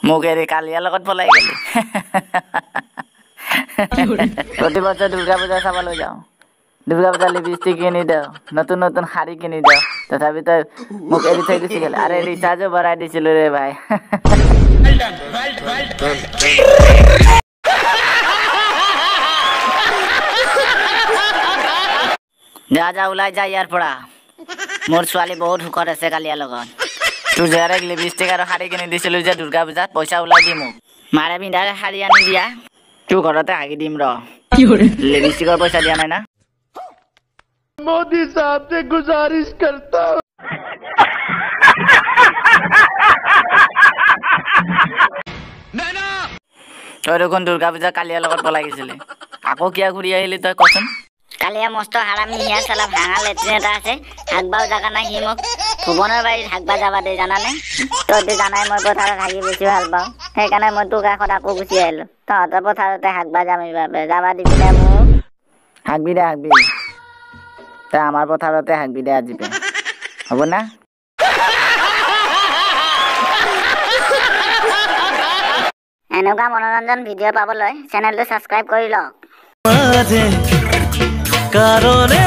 মোক এৰি কালিয়াৰ লগত পলাই গ'লি। প্ৰতি বছৰ দুৰ্গা পূজা চাবলৈ যাওঁ, দুৰ্গা পূজা লিপষ্টিক কিনি দিওঁ, নতুন নতুন শাৰী কিনি দিওঁ, তথাপি তই মোক এৰি থৈ গুচি গ'লি। আৰে ৰিচাৰ্জো ভৰাই দিছিলো ৰে ভাই। যা যা ওলাই যা ইয়াৰ পৰা, মোৰ ছোৱালী বহুত সুখত আছে কালিয়াৰ লগত। তোৰ জীয়েৰেক লিপষ্টিক আৰু শাৰী কিনি দিছিলো যে দুৰ্গা পূজাত, পইচা ওলাই দি মোক। মাৰে পিন্ধাৰে শাৰী আনি দিয়া, তোৰ ঘৰতে হাগি দিম ৰ। লিপষ্টিকৰ পইচা দিয়া নাই না? मोदी साहब से गुजारिश करता हूँ। তই দেখোন দুৰ্গা পূজা কালিয়াৰ লগত পলাই গৈছিলি, আকৌ কিয় ঘূৰি আহিলি তই কচোন? কালিয়া মস্ত হাৰামি, হিয়া চালা ভাঙা লেট্ৰিন এটা আছে, হাগবাও জাগা নাই, সি মোক ভুৱনৰ বাৰীত হাগবা যাবা দে জানানে? তইতো জানাই মই পথাৰত হাগি বেছি ভাল পাওঁ, সেইকাৰণে মই তোৰ কাষত আকৌ গুচি আহিলো। তহঁতৰ পথাৰতে হাগবা যাম এইবাবে, যাবা দিবি নে মোক? হাগবি দে হাগবি, তই আমাৰ পথাৰতে হাগবি দে আজি পে, হ'ব না? এনেকুৱা মনোৰঞ্জন ভিডিঅ' পাবলৈ চেনেলটো ছাবস্ক্ৰাইব কৰি লওক। কাৰণে।